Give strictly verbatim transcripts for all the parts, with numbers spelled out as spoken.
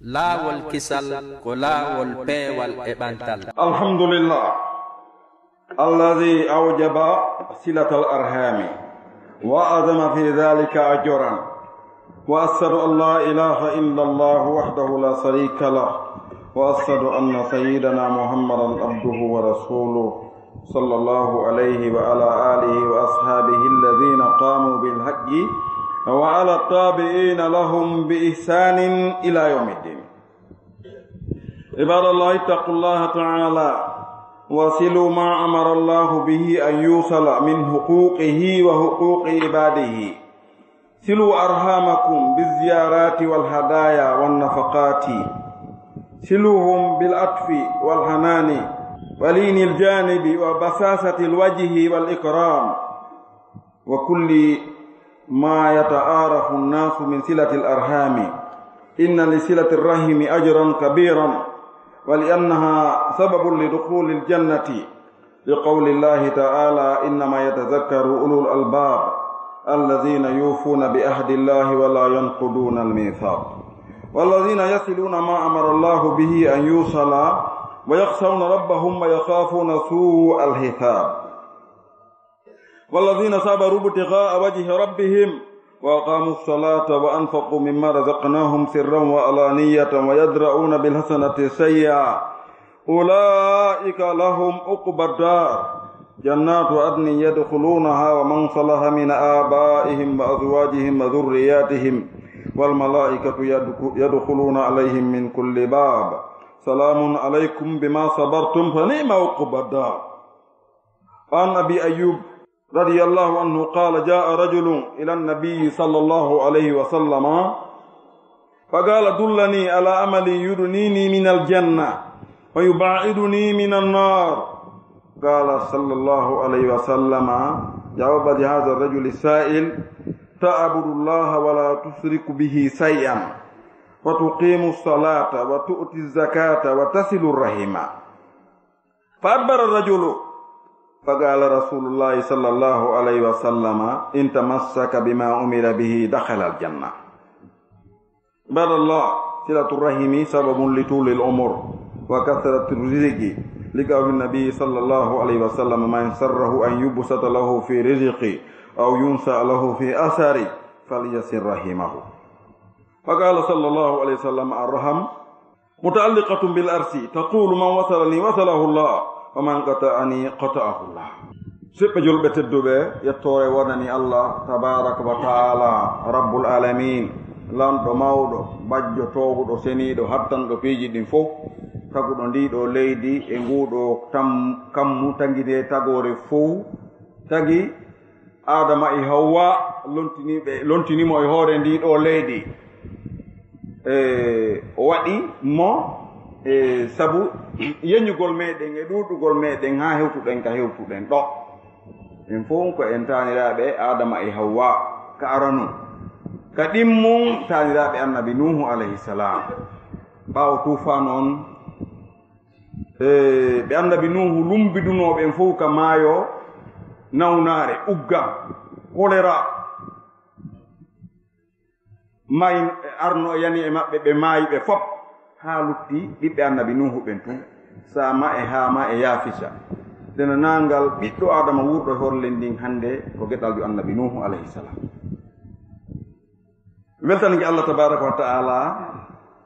Laawol kisal ko laawol peewal e ɓantal. الحمد لله الذي أوجب صلة الأرحام وأعظم في ذلك أجرا، وأشهد أن لا إله إلا الله وحده لا شريك له، وأشهد أن سيدنا محمدا عبده ورسوله، صلى الله عليه وعلى آله وأصحابه الذين قاموا بالحق، وعلى التابعين لهم بإحسان إلى يوم الدين. عباد الله، اتقوا الله تعالى وصلوا ما أمر الله به أن يوصل من حقوقه وحقوق عباده. صلوا أرحامكم بالزيارات والهدايا والنفقات. صلوهم بالعطف والحنان ولين الجانب وبساطة الوجه والإكرام وكل ما يتعارف الناس من صلة الأرحام. إن لصلة الرحم أجرا كبيرا، ولأنها سبب لدخول الجنة، لقول الله تعالى: إنما يتذكر أولو الألباب الذين يوفون بعهد الله ولا ينقضون الميثاق، والذين يصلون ما أمر الله به أن يوصل، ويخشون ربهم ويخافون سوء الحساب. والذين صبروا ابتغاء وجه ربهم وأقاموا الصلاة وأنفقوا مما رزقناهم سرا وعلانية ويدرؤون بالحسنة السيئة أولئك لهم عقبى الدار جنات عدن يدخلونها ومن صلح من آبائهم وأزواجهم وذرياتهم والملائكة يدخ-، يدخلون عليهم من كل باب سلام عليكم بما صبرتم فنعم عقبى الدار. عن أبي أيوب رضي الله عنه قال: جاء رجل إلى النبي صلى الله عليه وسلم فقال: دلني على عمل يدنيني من الجنة ويباعدني من النار. قال صلى الله عليه وسلم، جاوب هذا الرجل السائل: تعبد الله ولا تشرك به شيئا، وتقيم الصلاة، وتؤتي الزكاة، وتصل الرحم. فأدبر الرجل، فقال رسول الله صلى الله عليه وسلم: إن تمسك بما أمر به دخل الجنة. عباد الله، صلة الرحم سبب لطول العمر وكثرة الرزق، لقول النبي صلى الله عليه وسلم: من سره أن يبسط له في رزقه أو ينسأ له في أثره فليصل رحمه. فقال صلى الله عليه وسلم: الرحم متعلقة بالعرش تقول: من وصلني وصله الله ومن قطعني قطعه الله. Siɓɓe julɓe tedduɓe, yettoore wonani Allah tabaraka wa taala, rabbul alamin, lanɗo mawɗo, bajjo toowuɗo, seniiɗo, hattanɗo piiji ɗin fow, taguɗo ndiɗo leydi e nguɗo tam-, kammu, tagide tagoore fow, tagi Adama e Hawwa, lontini ɓe, lontini mo e hoore ndi ɗo leydi. E, o waɗi mo, e, sabu yeñugol meɗen e ɗuɗugol meɗen haa hewtuɗen ka hewtuɗen ɗo. En fow ko en taaniraaɓe Adama e Hawwa ka aranu. Ka ɗimmum taaniraaɓe Annabi Nuuhu alayhi salam. Ɓaawo tuufaanu on, e, ɓe Annabi Nuuhu lumbidunoo ɓen fow ka maayo nawnaare, ugga, kolera. May arno e yani e maɓɓe, ɓe maayi ɓe fop, haa lutti ɓiɓɓe Annabi Nuuhu ɓen tun, Saama e Haama e Yaafisa. Denanaangal ɓiɗɗo Aadama wuurɗo e hoore leydi ndin hannde ko geɗaljo Annabi Nuuhu alayhi salam. Weltanki Allah tabaraka wa taala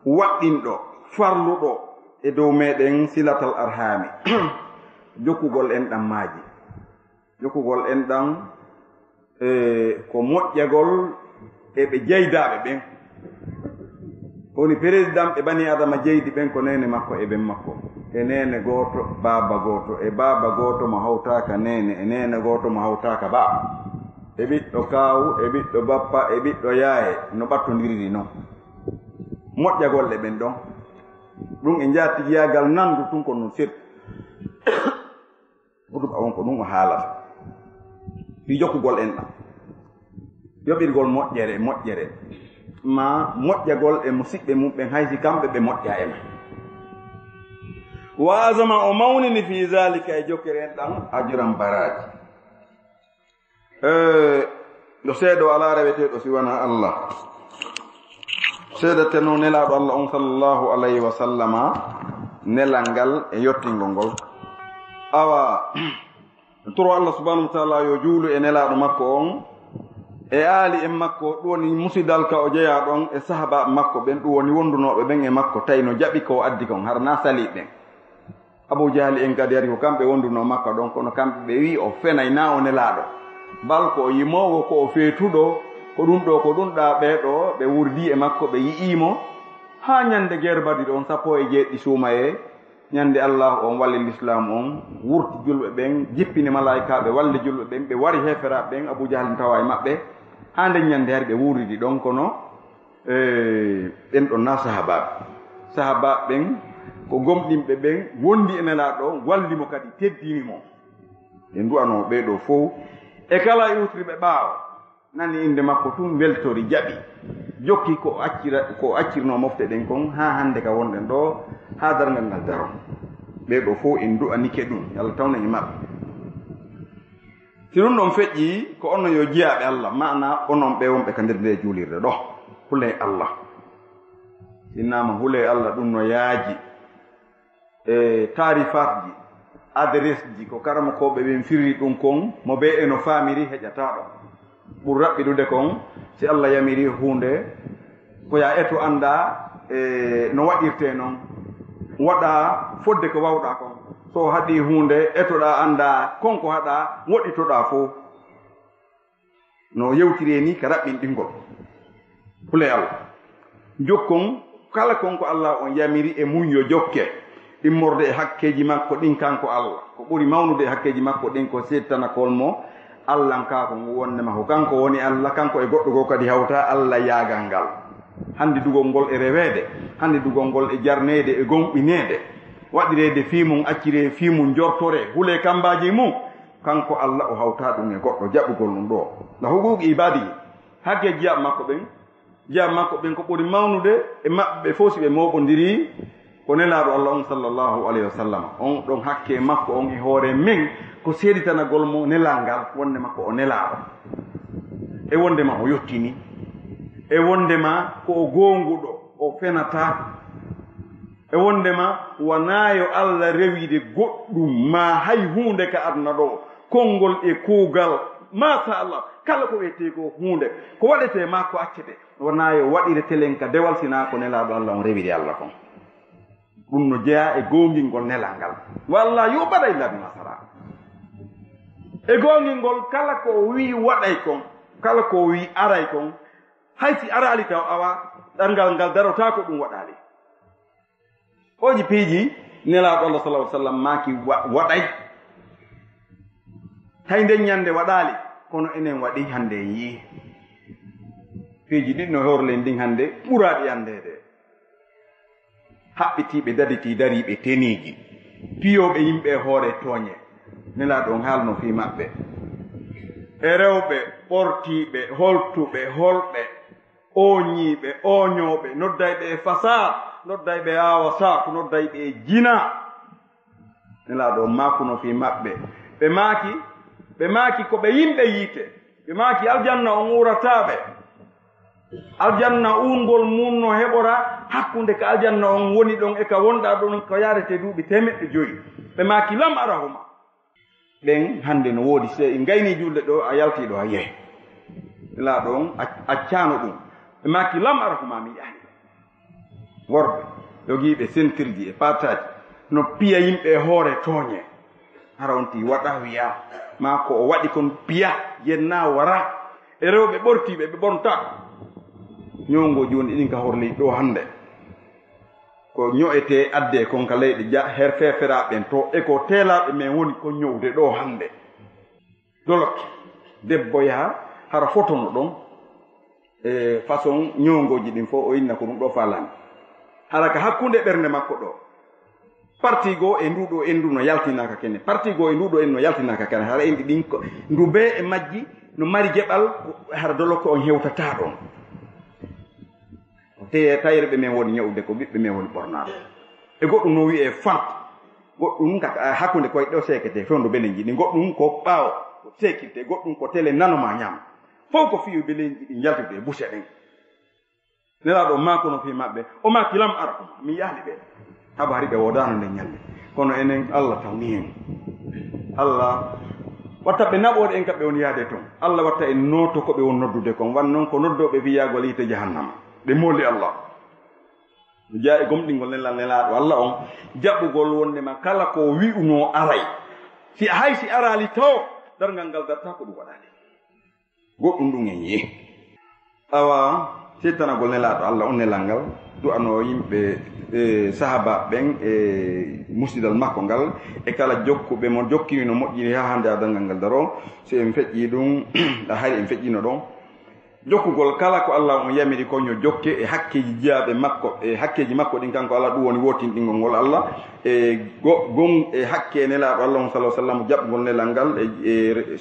waɗɗinɗo, farluɗo e dow meɗen silatal arhami, jokkugol enɗam maaji. Jokkugol enɗam, e, ko moƴƴagol e ɓe jeydaaɓe ɓen. Woni président ɓe bani Adama jeydi ɓen ko neene makko e ben makko. E neene gooto, baaba gooto, e baaba gooto mo hawtaaka neene, e neene gooto mo hawtaaka baaba. E ɓiɗɗo kaawu, e ɓiɗɗo bappa, e ɓiɗɗo yaaye, no ɓattondiriri non. Moƴƴagol e ɓen ɗon. Ɗum e njaatigiyaagal nandu tun ko non sirku. Hutuba on ko ɗum o haalata. Fii jokkugol enɗam. Yoɓirgol moƴƴere, moƴƴere. Ma moƴƴagol e musiɓɓe mum ɓen, hay si kamɓe ɓe moƴƴa e ma. Wa azama, o mawnini fii zalika, e jokkere enɗam, ajuran baraaji. E, ɗo seeɗa alaa reweteeɗo si wanaa Allah. Seedateno Nelaaɗo Allah on, sallallahu alayhi wa sallama, nelal ngal e yottingol ngol. Awa, toro Allah subhanahu wa ta'ala yo juulu e Nelaaɗo makko on, e aali en makko, ɗum woni musidal ka o jeyaa ɗon, e sahaba makko ɓen, ɗum woni wondunooɓe ɓen e makko, tawi no jaɓi ko o addi kon, har na sali ɓen. Abu Jahali en kadi ari, ko kamɓe wondunoo makko ɗon, kono kamɓe ɓe wi'i o fenay, na o Nelaaɗo. Bal ko o yimoowo, ko o feetuɗo, ko ɗum ɗo, ko ɗum ɗa ɓee ɗo, ɓe wurdi e makko, ɓe yi'ii mo. Haa ñande Geer Badri ɗon, sappo e jeeɗiɗi suumayee, ñande Allah on walli Lislaam on, wurti julɓe ɓen, jippini malaa'ikaaɓe, walli julɓe ɓen, ɓe wari heeferaaɓe ɓen, Abu Jahal tawa e maɓɓe. Haa nden ñande hari ɓe wuuridi ɗon, kono, e, ɓen ɗon na sahaabaaɓe. Sahaabaaɓe ɓen ko gomɗinɓe ɓen, wondi e Nelaaɗo on, walli mo kadi, teddini mo. Ɓe du'anoo ɓee ɗo fow. E kala iwtiri ɓe ɓaawo, nani innde makko tun, weltori, jaɓi, jokki ko accira, ko accirnoo mofte ɗen kon, haa hannde ka wonɗen ɗo, haa darngal ngal daro. Ɓee ɗo fow en du'anike ɗum, yo Allah tawnu en e maɓɓe. Si ɗum ɗon feƴƴi, ko onon yo jiyaaɓe Allah, maana onon ɓe wonɓe ka nder nde juulirde ɗo. Hulee Allah. Si innama hulee Allah, ɗum no yaaji. E taarifatji, adresji, ko karamokooɓe ɓen firri ɗum kon, mo bee e no faamiri heƴataa ɗon. Ɓuri raɓɓiɗude kon, si Allah yamiri huunde, ko ya eto annda, e, no waɗirtee non, waɗa fodde ko wawɗa kon. So haɗi huunde, etoɗa annda kon ko haɗa, woɗɗitoɗa fow. No yewtiree ni ka raɓɓinɗingol. Hulee Allah. Jokkon kala kon ko Allah on yamiri e mun yo jokke. Immorde e hakkeeji makko ɗin kanko Allah. Ko ɓuri mawnude e hakkeeji makko ɗin ko seedtanakol mo Allankaaku ngu, wonnde ma ko kanko woni Allah, kanko e goɗɗo goo kadi hawta Allah yaagal ngal. Hannde dugol ngol e reweede, hannde dugol ngol e jarneede e gomɗineede. Waɗireede fii mun, acciree fii mun, jortoree, hulee kambaaji mun. Kanko Allah o hawta ɗum e goɗɗo jaɓugol ɗum ɗo. Nga huquuqi ibaadi, hakke jiyaaɓe makko ɓen, jiyaaɓe makko ɓen ko ɓuri mawnude e maɓɓe fof si ɓe mooɓondiri ko Nelaaɗo Allah on sallallahu alayhi wa sallam. On ɗon hakke makko on e hoore men ko seeditanagol mo nelal ngal, wonde makko o nelaaɗo. E wonde ma o yottini. E wonde ma ko o goonguɗo, o fenataa. E wonde ma wanaa yo Allah rewide goɗɗum ma hay huunde ka aduna ɗo, konngol e kuugal. Masha Allah, kala ko wiyetee ko huunde, ko waɗetee ma ko accete, wanaa yo waɗire telen ka dewal, sinaa ko Nelaaɗo Allah on rewiri Allah kon. Ɗum no jeyaa e goongingol nelal ngal. Walla yo baɗa illa bima sara. E goongingol kala ko o wi'i waɗay kon, kala ko o wi'i aray kon, hay si araali taw awa, ɗanngal ngal darotaa ko ɗum waɗaali. Oji piiji Nelaaɗo Allah sallallahu alaihi wasallam maaki wa-, waɗay. Hay nden ñande waɗaali, kono enen waɗi hande en yi'i. Piiji ɗin no horlen ɗin hande ɓuraaɗi andeede. Haɓɓitiiɓe daditii dariiɓe teniiji, piyooɓe yimɓe e hoore tooñe. Nelaaɗo on haalno fii maɓɓe. E rewɓe ɓortiiɓe, holtuɓe, holɓe, ooñiiɓe, ooñooɓe, noddayɓe e fasaa, noddayɓe e aawa saaku, noddayɓe e jinaa. Nelaaɗo on maakuno fii maɓɓe. Ɓe maaki, ɓe maaki ko ɓe yimɓe yiite. Ɓe maaki aljanna on uurataa ɓe. Aljanna uurngol mun no heɓora hakkunde ka aljanna on woni ɗon e ka wonɗaa ɗon ko yaarete duuɓi teemeɗɗe joyi. Ɓe maaki lam arahuma. Ɓen hannde no woodi, se en gayni julde ɗo, a yalti ɗo, a yi'ay. Nelaaɗo on ac-, accaano ɗum. Ɓe maaki lam arahuma, mi yi'aani ɓe. Worɓe jogiiɓe sentirji e paataaji no piya yimɓe e hoore tooñe. Hara on tii waɗa wiya ma ko o waɗi kon piya, yenna wara. E rewɓe ɓortiiɓe, ɓe ɓornta. Ñowngo jooni ɗin ka hoore leydi ɗo hannde. Ko ño'etee addee kon ka leyɗe ja-, her feeferaaɓe ɓen to, e ko teelaaɓe men woni kon ñowde ɗo hannde. Dolokke. Debbo yaha, hara fotono ɗon, e façon ñowngooji ɗin fof, o inna ko ɗum ɗo faalani. Hara ka hakkunde ɓernde makko ɗo. Parti goo e ndu ɗo endu no yaltinaaka kene. Parti goo e ndu ɗo endu no yaltinaaka kene. Hara enɗi ɗin ko, ndu bee e majji no mari geɓal, ko hara dolokke on hewtataa ɗon. Ko te-, tayreɓe men woni ñawde, ko ɓiɓɓe men woni ɓornaaɓe. E goɗɗum no wiyee fant. Goɗɗum ka, ka hakkunde koyɗe o seekete, fewndo belenji ɗin. Goɗɗum ko ɓaawo, ko seekirte. Goɗɗum ko tele nanoma ñaama. Fof ko fiyo belenji ɗin yaltude e buse ɗen. Nelaaɗo maakuno fii maɓɓe, o maaki, "Lam arahum, mi yi'aali ɓe." Haba hari ɓe woodaano nden ñannde. Kono enen, Allah tawni en. Allah watta ɓe naɓooɗe en ka ɓe woni yaade ton. Allah watta en nooto ko ɓe woni noddude kon. Wan non ko noddooɓe wiyaagol yiite jahannama. Ɓe mooli Allah. No jeyaa e gomɗingol nelal Nelaaɗo Allah on, jaɓugol wonde ma kala ko o wi'unoo aray. Si, hay si araali taw, darngal ngal dartaa ko ɗum waɗaali. Goɗɗum ɗum en yi'i. Awa, settanagol Nelaaɗo Allah on nelal ngal, du'anoo yimɓe, e, sahaba ɓen, e musidal makko ngal, e kala jokkuɓe mo, jokkiri no moƴƴiri haa hannde haa darngal ngal daroo. Si en feƴƴii ɗum, hari en feƴƴiino ɗon. Jokkugol kala ko Allah on yamiri ko yo jokke e hakkeeji jiyaaɓe makko, e hakkeeji makko ɗin kanko Allah, ɗum woni wootinɗingol ngol Allah. E go-, gon e hakke Nelaaɗo Allah on, sallallahu alaihi wasallam, jaɓugol nelal ngal, e, e re-,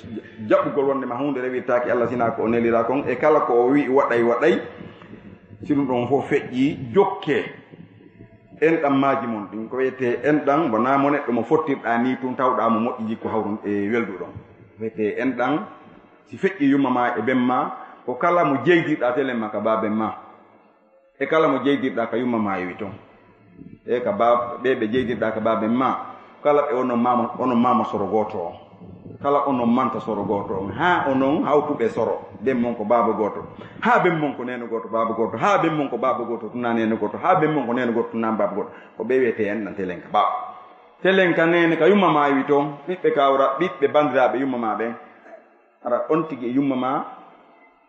jaɓugol wonde ma huunde rewirtaake Allah sinaa ko o nelira kon, e kala ko o wi'i waɗay, waɗay. Si ɗum ɗon fof feƴƴii, jokkee enɗan maaji mon ɗin. Ko wiyetee enɗan, wonaa mo neɗɗo mo fottirɗaa nii tun tawɗaa mo moƴƴi jikku hawru e welduɗon. Ko wiyetee enɗan, si feƴƴii yumma maa e ben maa, ko kala mo jeydirɗaa telen ma ka baaben maa. E kala mo jeydirɗaa ka yumma maa e wi ton. E ka baab-, ɓe ɓe jeydirɗaa ka baaben maa, kala ɓe onon maama, onon maama soro gooto on. Kala onon manta soro gooto on. Haa onon hawtuɓe soro, ben mon ko baaba gooto. Haa ben mon ko neene gooto, baaba gooto. Haa ben mon ko baaba gooto, tunaa neene gooto. Haa ben mon ko neene gooto, tunaa baaba gooto. Ko ɓe wiyetee enɗan telen ka baaba. Telen ka neene ka yumma maa e wi ton. Ɓiɓɓe kawra, ɓiɓɓe bandiraaɓe yumma maa ɓen. Hara on tigi e yumma maa,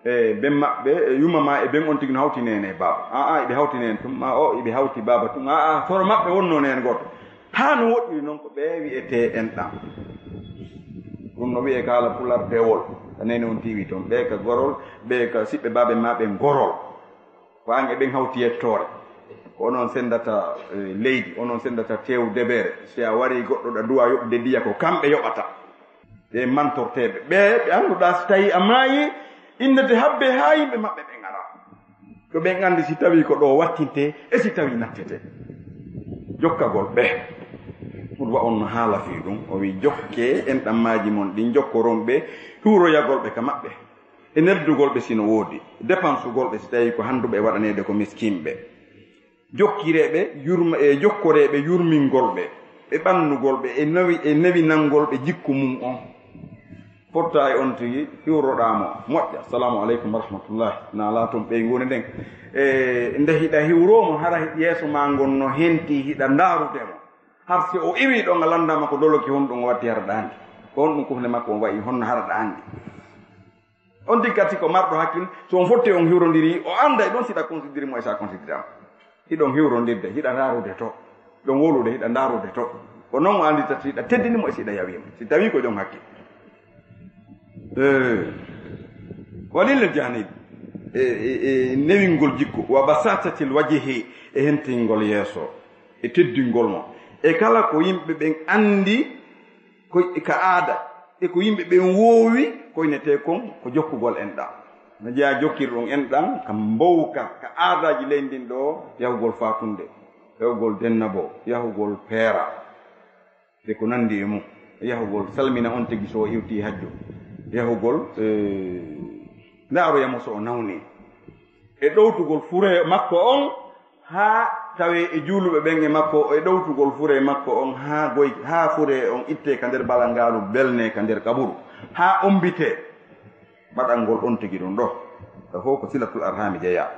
e ben maɓɓe, e yumma maa e ben on tigi no hawti neene e baaba. Aa, iɓe hawti neene tun, maa o iɓe hawti baaba tun. Aa, soro maɓɓe wonno neene gooto. Haa no woɗɗiri non ko ɓe wi'etee enɗan. Ɗum no wi'ee ka haala pular bewol. Ka neene on tiiwi ton. Ɓe ka gorol, ɓe ka siɓɓe baabe maa ɓe gorol. Ko an e ɓen hawti yettoore. Ko onon sendata, eh, leydi, onon sendata teewu debeere. Si a warii goɗɗo ɗa duwa yoɓude ndiya, ko kamɓe yoɓata. Ɓe mantorteeɓe. Ɓe, ɓe annduɗaa si tawii a maayii, innete habbe haa yimɓe maɓɓe ɓe ngara. Ko ɓen anndi si tawii ko ɗo wattintee e si tawii nattetee. Jokkagol ɓe. Qudwa on no haala fii ɗum. O wi'i, "Jokkee enɗan maaji mon ɗin, jokkoron ɓe, huuroyagol ɓe ka maɓɓe." E neldugol ɓe si no woodi, dépensugol ɓe si tawii ko handuɓe e waɗaneede ko miskinɓe. Jokkiree ɓe, yurma-, e jokkoree ɓe yurmingol ɓe, e ɓannugol ɓe, e nawi-, e newinangol ɓe jikku mum on. Fotta e on tigi, hiwroɗaa mo, moƴƴa, "Assalamu aleykum wa rahmatullahi." Na laaton ɓeynguure nden. E nde hiɗa hiwroo mo, hara yeeso maa ngon no henti, hiɗa ndaarude mo. Har si o iwii ɗon, a lanndaama ko doloki honɗum o watti hara ɗaandi. Ko honɗum kufne makko on wa'i, honno hara ɗaandi. On tigi kadi ko marɗo hakkil, so on fotti on hiwrondirii, o annday ɗon si hiɗa considérer mo e si a considérer mo. Hiɗon hiwrondirde, hiɗa ndaarude to. Hiɗon wowlude, hiɗa ndaarude to. Ko non o annditata si hiɗa teddini mo e si hiɗa yawi mo. Si tawii ko jom hakkil. Eh, walil janib. E, e, e newingol jikku. Wa basatatil wajhi, e hentingol yeeso. E teddingol mo. E kala ko yimɓe ɓen anndi, ko ka aada, e ko yimɓe ɓen woowi, ko innetee kon ko jokkugol enɗan. No jeyaa jokkirɗon enɗan ka mbowka, ka aadaaji leydi ndin ɗo, yahugol faatunde, yahugol dennabo, yahugol peera, e ko nanndi e mum, yahugol salmina on tigi so o iwtii hajju, yahugol, eh, ndaaroya mo so o nawnii. E ɗowtugol furee makko on, haa tawee e juuluɓe ɓen e makko, e ɗowtugol furee makko on, haa goy-, haa furee on ittee ka nder balangaaru, belnee ka nder qaburu, haa ommbitee. Baɗangol on tigi ɗum ɗo, ɗo fof ko silatul arhami jeyaa.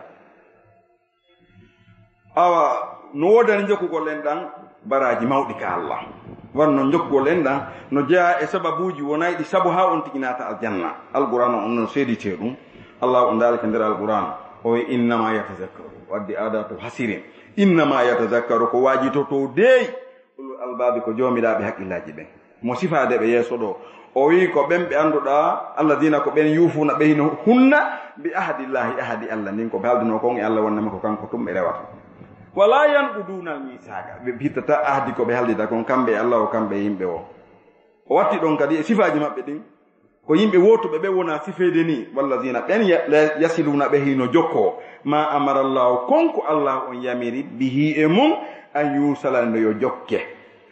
Awa, no woodani jokkugol enɗan baraaji mawɗi ka Allah. Wano non jokkugol enɗan no jeyaa e sababuuji wonayɗi sabu haa on tigi naata aljanna. Alqur'aana on no seeditee ɗum. Allah on daali ka nder Alqur'aana, o wi'i, "Innama yatazakkaru." O addi aadaatu hasirin. "Innama yatazakkaru," ko waajitotoo deey, "ulul albaabi," ko joomiraaɓe haqqillaaji ɓen. Mo sifaade ɓe yeeso ɗo, o wi'i ko ɓen ɓe annduɗaa, "alladina," ko ɓen, "yuufuuna," ɓe hino hunna, "bi ahdillahi," ahdi Allah ndin, ko ɓe haaldunoo kon e Allah wonnama ko kanko tun ɓe rewata. "Wala yanquduuna al-miisaaka," ɓe pittataa ahdi ko ɓe haaldita kon, kamɓe e Allah o, kamɓe e yimɓe o. O watti ɗon kadi e sifaaji maɓɓe ɗin, ko yimɓe wootuɓe ɓe wona sifeede ni, "walladina," ɓen ya-, la yasiluuna, ɓe hino jokkoo, "ma amara Allahu," kon ko Allah on yamiri, "bihi," e mum, "an yuusala," no yo jokke,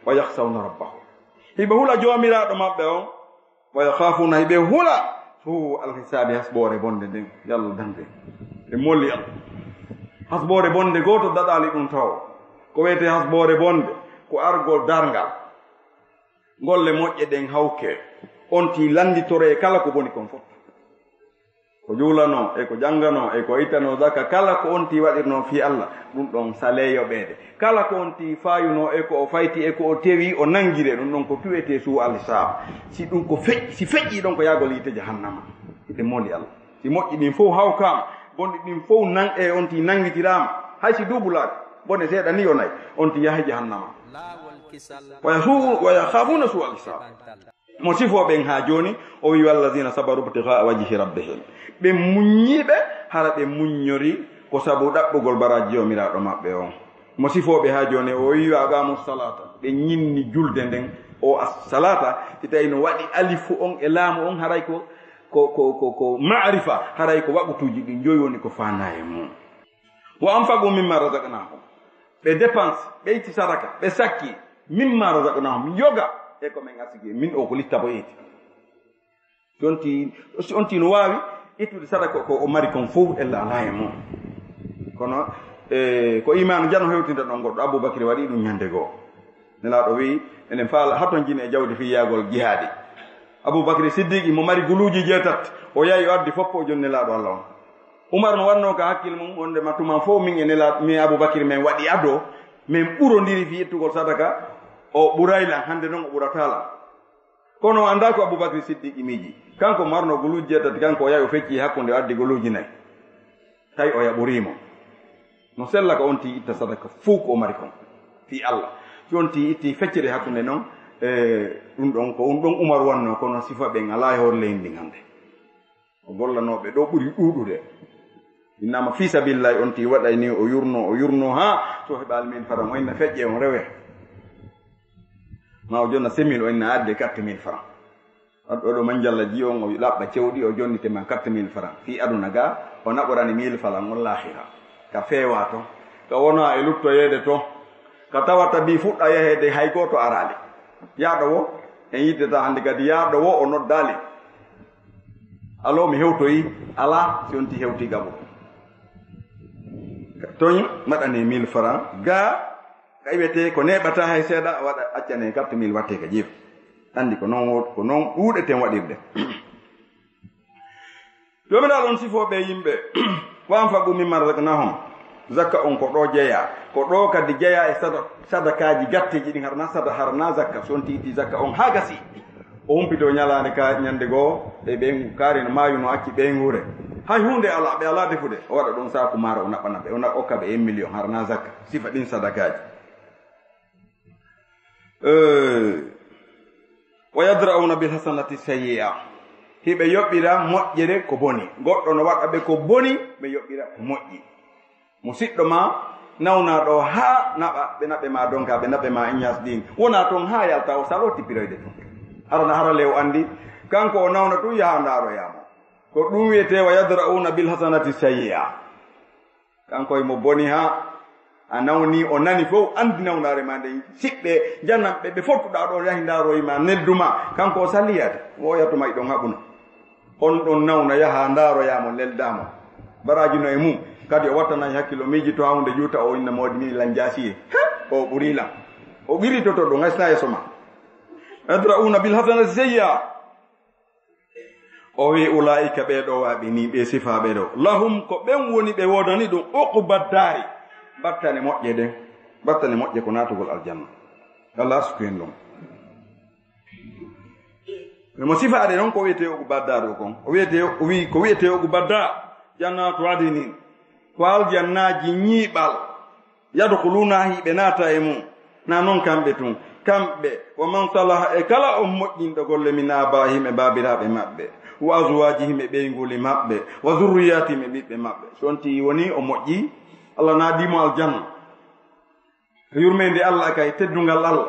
"wa yakhshawna rabbahum," hiɓe hula joomiraaɗo maɓɓe on, "wa yakhaafuna," hiɓe hula, "suu al-hisaabi," hasboore bonde nden, yo Allah dande. Ɓe molli Allah. Hasboore bonde gooto daɗaali ɗum tawo. Ko wiyetee hasboore bonde, ko argol darngal. Golle moƴƴe ɗen hawke, on tii lannditoree kala ko boni kon fof. Ko juulanoo, e ko jannganoo, e ko ittanoo zaka, kala ko on tii waɗirnoo fii Alla, ɗum ɗon salee yoɓeede. Kala ko on tii faayunoo, e ko o fayti, e ko o tewi, o nanngiree, ɗum ɗon ko tuwetee suu alhisaab. Si ɗum ko feƴ-, si feƴƴii ɗon ko yaagol yiite jahannama. Hiɗen mooli Alla. Si moƴƴi ɗin fof hawkaama, bonɗi ɗin fof nan-, e on tii nanngitiraama, hay si duubulaaki, bone seeɗa ni yo nay, on tii yahay jahannama. Wa yasuu-, wa yakhaafuuna suu alhisaab. Mo sifoo ɓen haa jooni, o wi'i, "Wallazina sabaru ibtighaa wajhi rabbihim." Ɓe muññiiɓe, hara ɓe muññori ko sabu ɗaɓɓugol baraaji Joomiraaɗo maɓɓe on. Mo sifoo ɓe haa jooni, o wi'i, "Wa aqamu salata." Ɓe ñinni julde nden, o as-salata, si tawi no waɗi alifu on e laamu on, haray ko, ko, ko, ko, ko ma'rifa, haray ko waqtuuji ɗin joyi woni ko faanaa e mum. "Wa anfaqu mimma razaqnahum." Ɓe dépense, ɓe itti sadaka, ɓe sakki, "mimma razaqnahum", yoga e ko men arsiki, min o ko littabo eti. Si on tii, si on tii no waawi ittude sadaka ko o mari kon fof, ella alaa e mum. Kono, e, ko imaanu jano hewtinta ɗon goɗɗo. Abubakri waɗi ɗum ñande goo. Nelaaɗo wi'i, enen faala hatonjini e jawdi fii yahgol jihaadi. Abubakri Siddiqi mo mari guluuji jeetati, o yahi o addi fof o jonni Nelaaɗo Alla on. Umar no wannoo ka hakkil mum, wonde ma tuma fof min e Nelaaɗo, min e Abubakri men waɗi ado, men ɓurondiri fii ittugol sadaka, o ɓuray lan, hande non o ɓurataa lan. Kono o anndaa ko Abubakri Siddiqi miiji. Kanko marno guluuji jeetati, kanko o yahi o fecci hakkunde, o addi guluuji nayi. Tawi o yaɓurii mo. No sella ko on tii itta sadaka fow ko o mari kon fii Alla. Si on tii itti feccere hakkunde non, e ɗum ɗon ko ɗum ɗon Umar wannoo, kono sifa ɓen alaa e hoore leydi ndin hannde. O gollanooɓe ɗo ɓuri ɗuuɗude. Innama fii sabilillahi on tii waɗay ni o yurno, o yurno haa so heɓaali mille francs, o inna feƴƴe on rewe. Ma o jonna six mille, o inna adde quatre mille francs. Waɗɗo ɗo man jalla ji on, o laɓɓa cewɗi, o jonnite ma quatre mille francs. Fii aduna ga, o naɓorani mille francs on laahira. Ka feewa to, ka wona e luttoyeede to, ka tawata bi fuɗɗa yaheede hay gooto araali. Yaaɗo wo, en yiddata hannde kadi, yaaɗo wo o noddaali. Aloo mi hewtoyi, alaa, si on tii hewti gaɓo. Toñ, maɗane mille francs, ga, ka iwetee ko neeɓataa hay seeɗa, waɗa, accane quatre mille wattee ka jiif. Anndi ko non wo-, ko non ɗuuɗeten waɗirde. Joomiraaɗo on sifoo ɓe yimɓe, "Wa anfaqu mimma razaqnahum." Zakka on ko ɗo jeyaa, ko ɗo kadi jeyaa e sada-, sadakaaji gatteeji ɗin, harna sada-, harna zakka. So on tii itti zakka on haa gasi, o humpitoo ñalaande ka, ñande goo, e ɓeyngu, kaari no maayu no acci ɓeynguure. Hay huunde alaa, ɓe alaa defude. O waɗa ɗon saaku maaro, o naɓɓana ɓe, o na okka ɓe un million, harna zakka. Sifa ɗin sadakaaji. Eh, "Wa yadra'una bil hasanati sayyi'a." Hiɓe yoɓira moƴƴere ko boni. Goɗɗo no waɗa ɓe ko boni, ɓe yoɓira ko moƴƴi. Musiɗɗo ma nawnaa ɗo haa naɓa, ɓe naɓe ma donka, ɓe naɓe ma Iñas ɗin. Wona toon haa yalta, o saloo tippiroyde toon. Hara na hara le o anndi, kanko o nawna tun yaha ndaaroyaa mo. Ko ɗum wiyetee "wa yadra'una bil hasanati sayyi'a." Kanko e mo boni haa a nawni, o nani fof, anndi nawnaare ma nden. Siɓɓe, jananɓe, ɓe fottuɗaa ɗo yahi ndaaroyi ma, neldu ma. Kanko o salliyaade, o yatuma iɗon haɓuna. On ɗon nawna, yaha ndaaroyaa mo, neldaa mo. Baraaji no e mum. Kadi o wattanayi hakkilo, miijito haa huunde juuta, o inna moodi ni lan jaasiye. He, o ɓuri lan. O qiritoto ɗum, hay sina yeeso ma. "Yadra'una bil hasanati sayyi'a." O wi'i, "Ulaa'ika", ɓee ɗo waaɓi ni, ɓe sifaaɓe ɗo. "Lahum", ko ɓen woni ɓe woodani ɗum, "uqba daari", battane moƴƴe ɗen. Battane moƴƴe ko naatugol aljanna. Allah arsuku en ɗum. Mo sifaade noon ko wiyetee uqba daar o kon. O wiyetee, o wi'i, ko wiyetee uqba daar, "Jannatu adnin", ko aljannaaji ñiiɓal. "Yadkhuluunahaa", hiɓe naata e mum. Na noon kamɓe tun. Kamɓe, "wa man salaha", e kala on moƴƴinɗo golle, "min aabaa'ihim", e baabiraaɓe maɓɓe, "wa azwaajihim", e ɓeynguuli maɓɓe, "wa zurriyaatihim", e ɓiɓɓe maɓɓe. So on tii woni o moƴƴi, Allah naadii mo aljanna. Ko yurmeende Allah kay, teddungal Allah.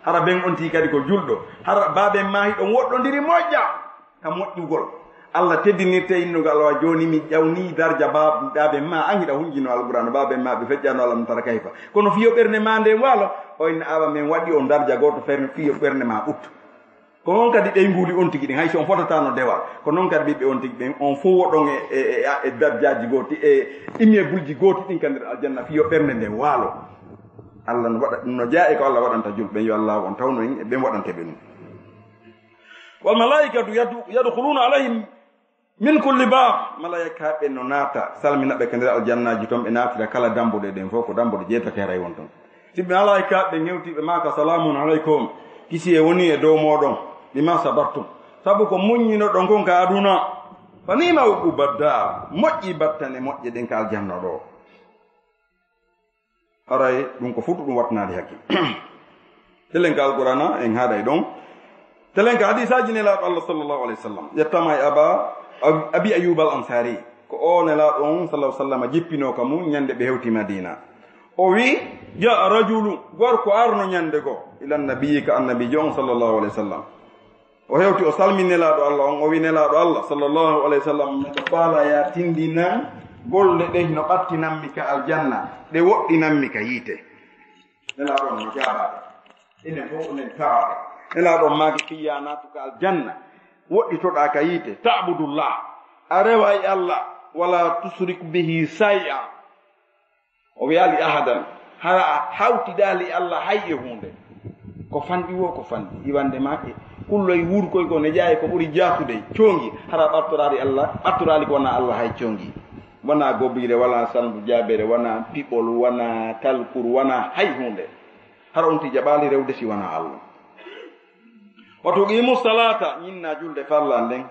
Hara ben on tii kadi ko julɗo. Hara baaben ma hiɗon woɗɗondiri moƴƴa ka moƴƴugol. Allah teddinirte innungal wa jooni mi ƴawni darja baab-, baaben ma, an hiɗa hunjino Alqur'aana, baaben ma ɓe feƴƴano Alam tara kayfa. Kono fiyo ɓernde ma nden waalo, o inna awa men waɗi on darja gooto fer-, fiyo ɓernde ma ɓuttu. Ko noon kadi ɓeynguuli on tigi ɗin, hay si on fotataano dewal, ko noon kadi ɓiɓɓe on tigi ɓen, on fof woɗon e, e, e, e darjaaji gooti, e immeuble ji gooti ɗin ka nder aljanna, fii yo ɓernde nden waalo. Allah no waɗa, no jaa e ko Allah waɗanta julɓe ɓen, yo Allah on tawnu en e ɓen waɗante ɓe ɗum. Wal malaa'ikatu yadu-, yadkhuluuna alayhim min kulli baab. Malaa'ikaaɓe no naata, salmina ɓe ka nder aljannaaji ton, ɓe naatira kala dambuɗe ɗen fof, ko dambuɗe jeetati haray won ton. Si ɓe malaa'ikaaɓe ɓe ŋewti, ɓe maaka, "Salaamun alaykum, kisiyee woni e dow mooɗon, bimaa sabartum, sabu ko muññinoɗon kon ka aduna. Fa ni'ma uqubad daar, moƴƴi battane moƴƴe ɗen ka aljanna ɗoo." Haray ɗum ko fuɗɗu ɗum wattanaade hakkil. Telen ka Alqur'aana en haaɗay ɗon. Telen ka hadiisaaji Nelaaɗo Allah sallallahu alayhi wa sallam. Yettaama e Aba, Abi Ayyub al Ansari. Ko o Nelaaɗo on sallallahu alayhi wa sallam jippinoo ka mum ñande ɓe hewti Madina. O wi, "Jaa rajulu, gorko arno ñande goo, ila nabiyyi, ka annabiijo on sallallahu alayhi wa sallam." O hewti, o salmi Nelaaɗo Allah on, o wi, "Nelaaɗo Allah sallallahu alayhi wa sallam, miɗo faala yaa tindinan golle ɗe no ɓattinanmi ka aljanna, ɗe woɗɗinanmi ka yiite." Nelaaɗo on no jaabaade. Enen fof onen tawaade. Nelaaɗo on maaki, "Fii yaa naatu ka aljanna, woɗɗitoɗaa ka yiite, ta'budullah, a rewa e Allah, wala tushrik bihi shay'a." O wiyaali ahadan, hara a hawtidaali Allah hay e huunde. Ko fanɗi woo, ko fanɗi. Iwande ma e kulloy wurkoy ko ne ƴaaye ko ɓuri jaasude, coongi, hara ɓattoraali Allah, ɓattoraali ko wanaa Allah hay coongi. Wanaa gobiire, wanaa salndu jaabere, wanaa piɓol, wanaa talkuru, wanaa hay huunde. Hara on ti jaɓaali rewde si wanaa Allah. Wa tuqimu salata, ñinna julde farla nden.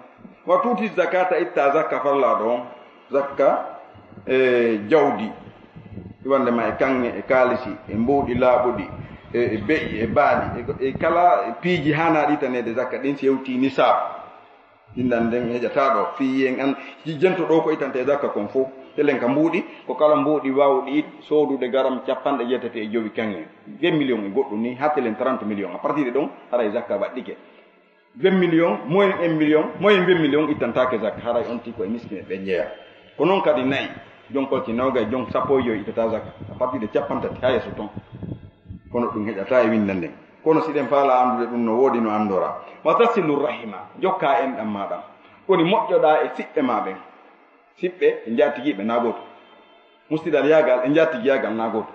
Wa tuti zakata, itta zakka farlaɗo on. Zakka e jawdi, wonde ma e kaŋŋe, e kaalisi, e mbuuɗi laaɓuɗi, e, e be'i, e baali, e, e kala piiji haanaaɗi ittaneede zakka ɗin, si hewti nisaab. Ɗin ɗan nden heƴata ɗo. Fii en an, si jento ɗo ko ittante zakka kon fof. Telen ka mbuuɗi, ko kala mbuuɗi waawuɗi it-, soodude garam capanɗe jeetati e jowi kaŋŋe. Vingt millions e goɗɗum ni, haa telen trente millions. À partir de ɗon, haray zakka waɗɗike. Vingt millions, moins un million, moins vingt millions ittantaake zakka, haray on tigi ko e miskine ɓe jeeya. Ko noon kadi nayi, jon kolci noogay, jon sappo e joy ittata zakka, à partir de capanɗe tati haa yeeso ton. Kono ɗum heƴata e winnde nden. Kono si ɗen faala anndude ɗum no woodi no anndora. Wa tasilu rahima, jokka enɗam maaɗa. Woni moƴƴoɗa e siɓɓe ma ɓen. Siɓɓe e njaatigiiɓe na gooto. Musidal yaagal e njaatigiyagal na gooto.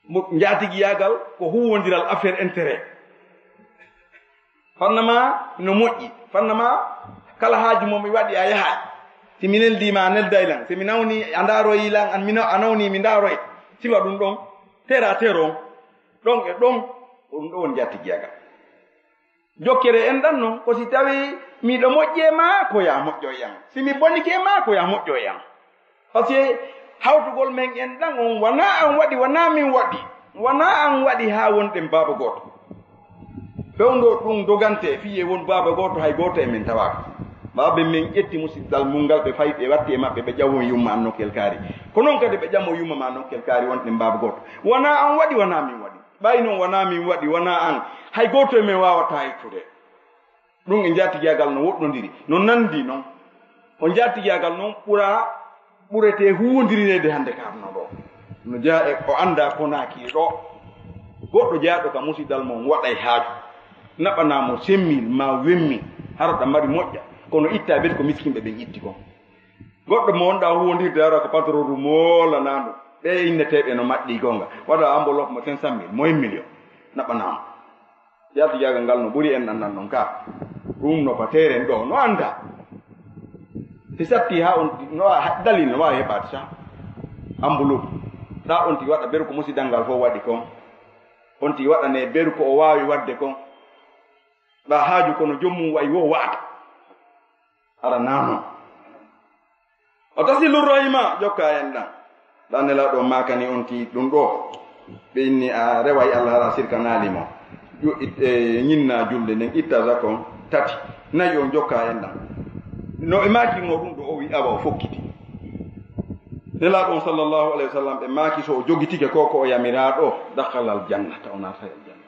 Mo-, njaatigiyagal ko huwwondiral, affaire intérêt. Fanna ma no moƴƴi, fanna ma kala haaju mo mi waɗi a yahay. Si mi neldii ma a nelday lan, si mi nawni a ndaaroyi lan, an mi naw-, a nawni mi ndaaroy. Sifa ɗum ɗon, terre à terre on, ɗon e ɗon, ko ɗum ɗo woni njaatigiyagal. Jokkere enɗam non, ko si tawi miɗo moƴƴi e ma, ko ya moƴƴo e an. Si mi bonike e ma, ko ya moƴƴo e an. Parce que hawtugol men enɗam on, wanaa an waɗi, wanaa min waɗi, wanaa an waɗi haa wonɗen baaba gooto. Fewndo ɗum dogante, fii e won baaba gooto, hay gooto e men tawaaka. Baaba men ƴetti musiddal mum ngal, ɓe fayi, ɓe watti e maɓɓe, ɓe ƴawoyi yumma an nokkel kaari. Ko noon kadi ɓe ƴamo yumma ma nokkel kaari, wonɗen baaba gooto. Wanaa an waɗi, wanaa min waɗi. Ɓay non wanaa min waɗi, wanaa an, hay gooto e men waawataa yettude. Ɗum e njaatigiyagal no woɗɗondiri, no nanndi non. O njaatigiyagal non ɓura, ɓuretee huwwondirireede hannde ka aduna ɗo. No jeyaa e o anndaa Konaakiri ɗo. Goɗɗo jeyaaɗo ka musidal mum waɗay haaju. Naɓanaa mo cinq mille maa vingt mille, hara ɗa mari moƴƴa. Kono ittaa bet ko miskinɓe ɓen itti kon. Goɗɗo mo wonɗaa huwwondirde ara ko patron ru moolanaandu. Ɓe inneteeɓe no maɗɗii goonga. Waɗa enveloppe mo cinq cent mille, mo un million. Naɓanaa mo. Njaatigiyagal ngal no ɓuri en anndal non ka. Ɗum no ko teeren ɗo, no anndaa. Si satti haa on, no wa-, ha-, dalil no waawi heɓaade sa. Enveloppe. Ɗa on ti waɗa beru ko musidal ngal fof waɗi kon. On ti waɗane beru ko o waawi waɗde kon. Ɗa haaju kono joom mum wayi wo wa'ata. Ara naa non. O tasilu rahima, jokka en ɗan. Ɗan Nelaaɗo maakani on ti ɗum ɗo. Ɓe inni a reway Allah hara sirkanaali mo. Yo it-, e, ñinna julde nden, itta zakon tati. Nayi on jokka en ɗan. No ɓe maaki mo ɗum ɗo, o wi awa o fokkiti. Nelaaɗo on sallallahu alayhi wa sallam ɓe maaki so o jogitike ko, ko o yamiraa ɗo, dakhalal jannata, o naatay aljanna.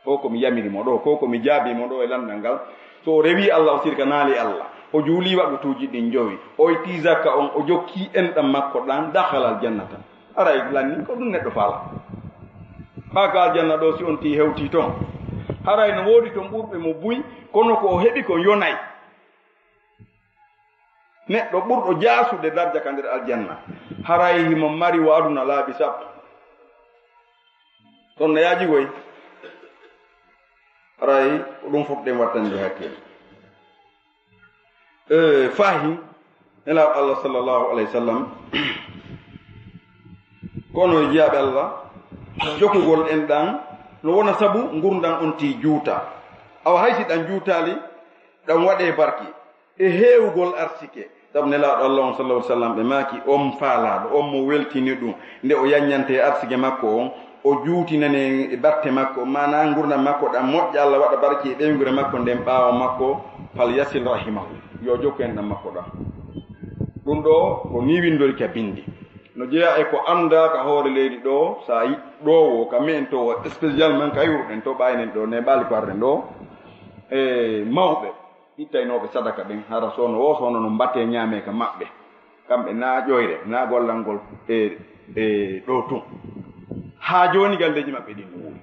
Ko ko mi yamiri mo ɗo, ko ko mi jaabi mo ɗo e lanndal ngal. So o rewii Allah, o sirkanaali Allah, o juulii waqtuuji ɗin jowi, o ittii zakka on, o jokkii enɗam makko ɗan, dakhalal jannata. Aray lanni ko ɗum neɗɗo faala. Ɓaa ka aljanna ɗo, si on tii hewtii ton, Haray no woodi ton ɓurɓe mo buy, kono ko o heɓi kon yonay. Neɗɗo ɓurɗo jaasude darja ka nder aljanna, haray himo mari wo aduna laabi sappo. Ɗon no yaaji koy. Haray ko ɗum fof ɗen wattande hakkille. E, faahi Nelaaɗo Allah sallallahu alayhi wa sallam, kono e jiyaaɓe Allah, jokugol en ɗan no wona sabu ngurndan on tii juuta. Awa hay si ɗan juutaali, ɗan waɗee barki e heewugol arsike. Sabu Nelaaɗo Allah on sallallahu alayhi wa sallam, ɓe maaki, on faalaaɗo, on mo weltini ɗum, nde o yaññante arsike makko on, o juutinane e batte makko, maanaa ngurndan makko ɗan moƴƴa, Allah waɗa barki e ɓeynguure makko nden ɓaawo makko, fal yasil rahimahu, yo jokku en ɗan makko ɗan. Ɗum ɗoo ko nii winndori ka binndi. No jeyaa e ko anndaa ka hoore leydi ɗoo, so a yi-, ɗoo woo, ka me'en to woo, spécialement ka iwruɗen to, ɓaynen ɗoo, ne ɓaali ko arren ɗoo, e mawɓe ittaynooɓe sadaka ɓen, hara soono woo soono no mbatee ñaamee ka maɓɓe. Kamɓe naa ƴoyre, naa gollangol e, e ɗoo tun. Haa jooni galleeji maɓɓe ɗin no wuuri.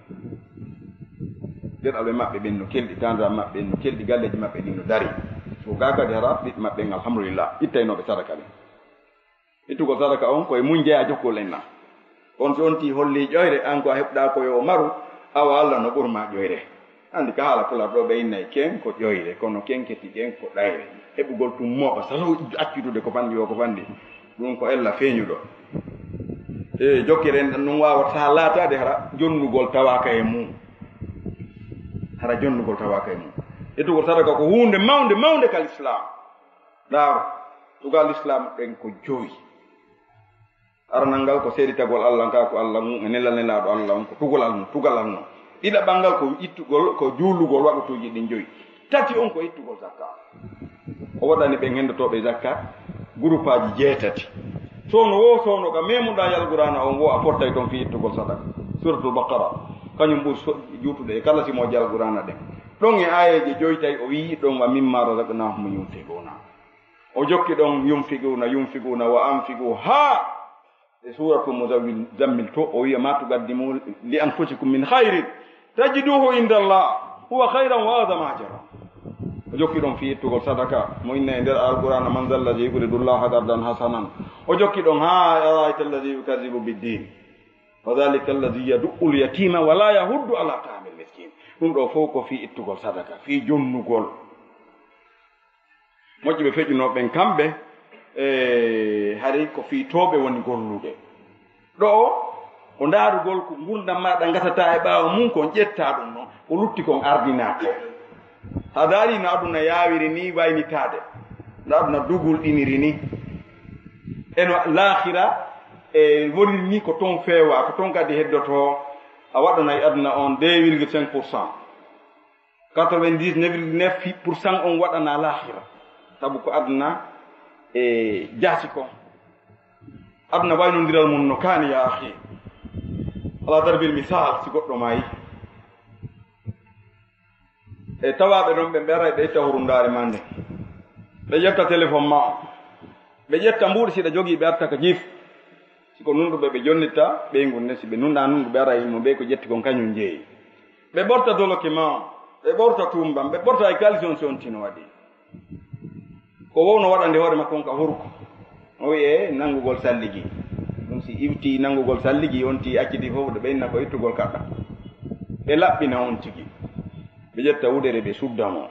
Geɗalɓe maɓɓe ɓen no kelɗi, taaniraaɓe maɓɓe ɓen no kelɗi, galleeji maɓɓe ɗin no dari. So gaa kadi hara ɓiɓɓe maɓɓe ɓen, alhamdulillah, ittaynooɓe sadaka ɓen. Ittugol sadaka on, ko e mun jeyaa jokkol en na. On si on tii holli ƴoyre, an ko a heɓɗaa ko yo o maru, awa Allah no ɓurma ƴoyre. Anndi ka haala Pulaar ɗoo ɓe innay ken ko ƴoyre, kono ken keti ken ko ɗayre. Heɓugol tun mooɓa, sabu accutude ko fanɗi o, ko fanɗi. Ɗum ko ella feeñuɗo. E jokkiren ɗan ɗum waawataa laataade hara jonnugol tawaaka e mum. Hara jonnugol tawaaka e mum. Ittugol sadaka ko huunde mawnde, mawnde ka Lislaam. Ɗaaro, tugal Lislaam ɗen ko jowi. Aranal ngal ko seeditagol Allah, ka ko Allah mum, e nelal Nelaaɗo Allah on, ko tugalal mum, tugalal mum. Ɗiɗaɓal ngal ko ittugol, ko juulugol waqtuuji ɗin joyi. Tati on ko ittugol zakka. O waɗani ɓen henndotooɓe zakka gurupaaji jeetati. Soono woo soono ka memuɗaa e Alqur'aana on woo a fottay ton fii ittugol sadaka. Suuratul Baqara, kañum ɓuri so-, juutude e kala simoje Alqur'aana ɗen. Ɗon e aayeeje joyi tawi o wi'i ɗon, "Wa mimmaa razaqnaahum yunfiquuna." O jokki ɗon, "Yunfiquuna, yunfiquuna wa anfiquu," haa e Suuratul Muzammil to, o wi'a, "Maa tuqaddimu li anfusikum min khayrin tajiduuhu inda Allah, huwa khayran wa a'zama ajra." O jokki ɗon fii ittugol sadaka, mo inna e nder Alqur'aana, "Man zal ladhi yuqridu Allaha qardan hasanan." O jokki ɗon, "Haa, ara'ayta alladhi yukadhdhibu bid-din, fa dhalika alladhi yadu'u al-yatima wa la yahuddu ala ta'amil miskin." Ɗum ɗoo fof ko fii ittugol sadaka, fii jonnugol. Moƴƴuɓe feƴƴunooɓe ɓen kamɓe, e, hari ko fii tooɓe woni gollude. Ɗoo, ko ndaarugol ko ngurndan maaɗa ngasataa e ɓaawo mum, kon ƴettaa ɗum ɗon, ko lutti kon ardinaa ko. Sa ndaari no aduna yaawiri ni waynitaade, no aduna dugulɗiniri ni, e no laakhira e woniri ni, ko ton feewaa, ko ton kadi heddotoo, a waɗanay aduna on deux virgule cinq pour cent. Quatre-vingt-dix-neuf virgule neuf pour cent on waɗanaa laakhira. Sabu ko aduna e jaasi kon. Aduna waynondiral mum no kaani, yaa akhi. Ala darbil misal, si goɗɗo maayi, e tawaaɓe ɗon ɓe mberay ɓe itta hurundaare maa nden. Ɓe ƴetta téléphone maa on. Ɓe ƴetta mbuuɗi si ɗa jogii, ɓe arta ka jiif. Si ko nunɗuɓe ɓe jonnitta ɓeyngu nden, si ɓe nunɗaa nunɗuɓe aray mo ɓe ko ƴetti kon kañum jeeyi. Ɓe ɓorta doloki maa on, ɓe ɓorta tumbam, ɓe ɓorta e kaalisi on si on tino waɗi. Ko wowno waɗande hoore makko on ka hurko. O wi'e nanngugol salligi. Ɗum si iwti nanngugol salligi, on ti acciti fof, ɗo ɓe inna ko ittugol kaɗɗa. Ɓe laɓɓina on tigi. Ɓe ƴetta wudere, ɓe sudda mo.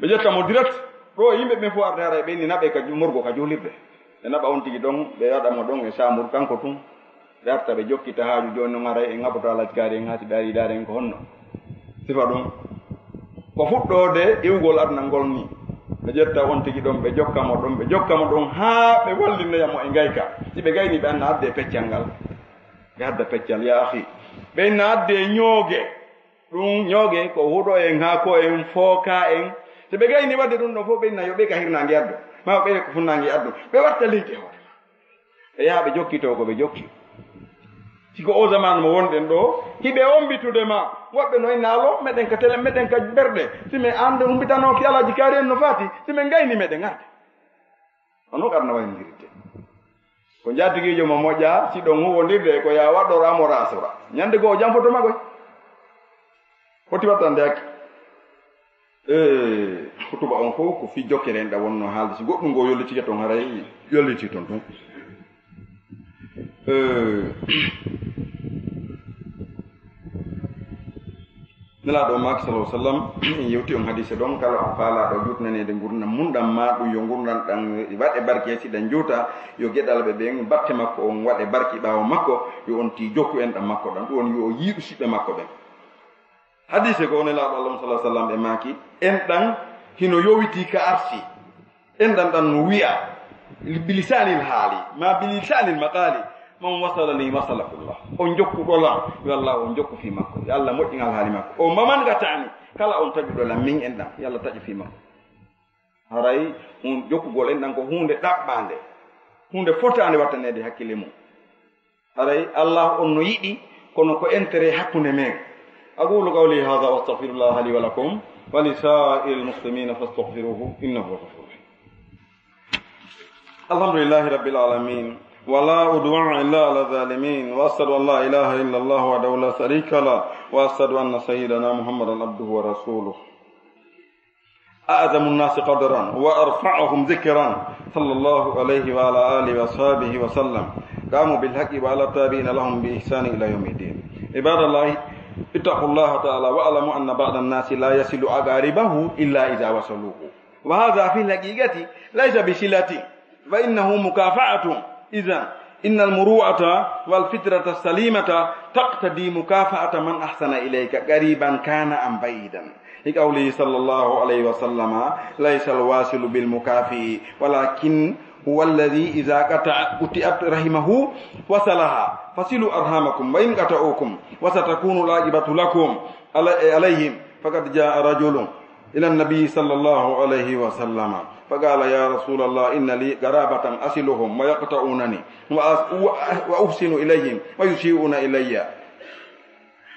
Ɓe ƴetta mo direct. Ɗo yimɓe ɓen fof arde haray ɓe inni naɓe ka ju-, morgo ka juulirde. Ɓe naɓa on tigi ɗon, ɓe waɗa mo ɗon e saamuru kanko tun. Ɓe arta ɓe jokkita haaju jooni non haray en ngaboto Alhaji Kaari en haa si ɓe arii daare en ko honno. Sifa ɗum. Ko fuɗɗoode iwgol aduna ngol ni. Ɓe ƴetta on tigi ɗon, ɓe jokka mo ɗon, ɓe jokka mo ɗon haa ɓe wallinoya mo e ngayka. Si ɓe gayni ɓe anna adde peccal ngal. Ɓe adda peccal, yaa akhi. Ɓe inna adde ñooge. Ɗum ñooge ko huɗo en, haako en, fooka en. So ɓe gayni waɗde ɗum ɗo fof, ɓe inna yo ɓe ka hirnaange addu, ma ɓe ko funnaange addu. Ɓe watta leydi e hoore ma. Ɓe yaha ɓe jokkitoo ko ɓe jokki. Si ko o zaman mo wonɗen ɗo, hiɓe ombitude ma. Woɓɓe no inna alo, meɗen ka tele, meɗen ka berɗe. Si mi annde umbitanooki Alhaji Kaari en no fati, si min gayni meɗen arde. Hono ko aduna waynondirde. Ko njaatigiijo mo moƴƴa, si ɗon huwondirde e ko yaa waɗɗoro amora asura. Ñande goo o janfoto magoy. Foti wattande hakke. E hutuba on fof ko fii jokkere en ɗa wonno haalde. Si goɗɗum ngoo yollitike toon, haray yollitii toon tun. E, Nelaaɗo maaki, sallallahu alaihi wasallam, en yewti on hadiise ɗon, kala on faalaaɗo juutnaneede ngurndan mun ɗan, ma ɗum yo ngurndan ɗan waɗe barke, si ɗan juuta, yo geɗalɓe ɓen batte makko on waɗe barke ɓaawo makko, yo on tii jokku enɗan makko ɗan, ɗum woni yo o yiɗu siɓɓe makko ɓen. Hadiise goo Nelaaɗo Allah, sallallahu alaihi wasallam, ɓe maaki, enɗan hino yowitii ka arsi. Enɗan ɗan no wi'a, bilisanil haali, ma bilisanil maqaali, "Man wasala li wasalahullah." On jokkuɗo lan, yo Allah on jokku fii makko. Yo Allah moƴƴin alhaali makko. O maman ga taani, kala on taƴuɗo lan, min enɗan, yo Allah taƴu fii makko. Haray on jokkugol enɗan ko huunde ɗaɓɓaande, huunde fotaande wattaneede hakkille mun. Haray Allah on no yiɗi, kono ko intérêt hakkunde men. أقول قولي هذا وأستغفر الله لي ولكم ولسائر المسلمين فاستغفروه إنه هو الغفور الرحيم. الحمد لله رب العالمين، ولا عدوان إلا على الظالمين، وأشهد أن لا إله إلا الله وحده لا شريك له، وأشهد أن سيدنا محمدا عبده ورسوله. أعظم الناس قدرا وأرفعهم ذكرا، صلى الله عليه وعلى آله وصحبه وسلم. قاموا بالحق وعلى التابعين لهم بإحسان إلى يوم الدين. عباد الله، اتقوا الله تعالى واعلموا أن بعض الناس لا يصل أقاربه إلا إذا وصلوه، وهذا في الحقيقة ليس بصلة، فإنه مكافأة. إذن إن المروءة والفطرة السليمة تقتضي مكافأة من أحسن إليك قريبا كان أم بعيدا، لقوله صلى الله عليه وسلم: "ليس الواصل بالمكافئ، ولكن هو الذي إذا قطع، قطعت رحمه وصلها، فصلوا أرحامكم وإن قطعوكم، وستكون العاقبة لكم علي-، عليهم." فقد جاء رجل إلى النبي صلى الله عليه وسلم فقال: "يا رسول الله، إن لي قرابة أصلهم ويقطعونني، وأ-، وأ-، وأحسن إليهم ويسيئون إلي،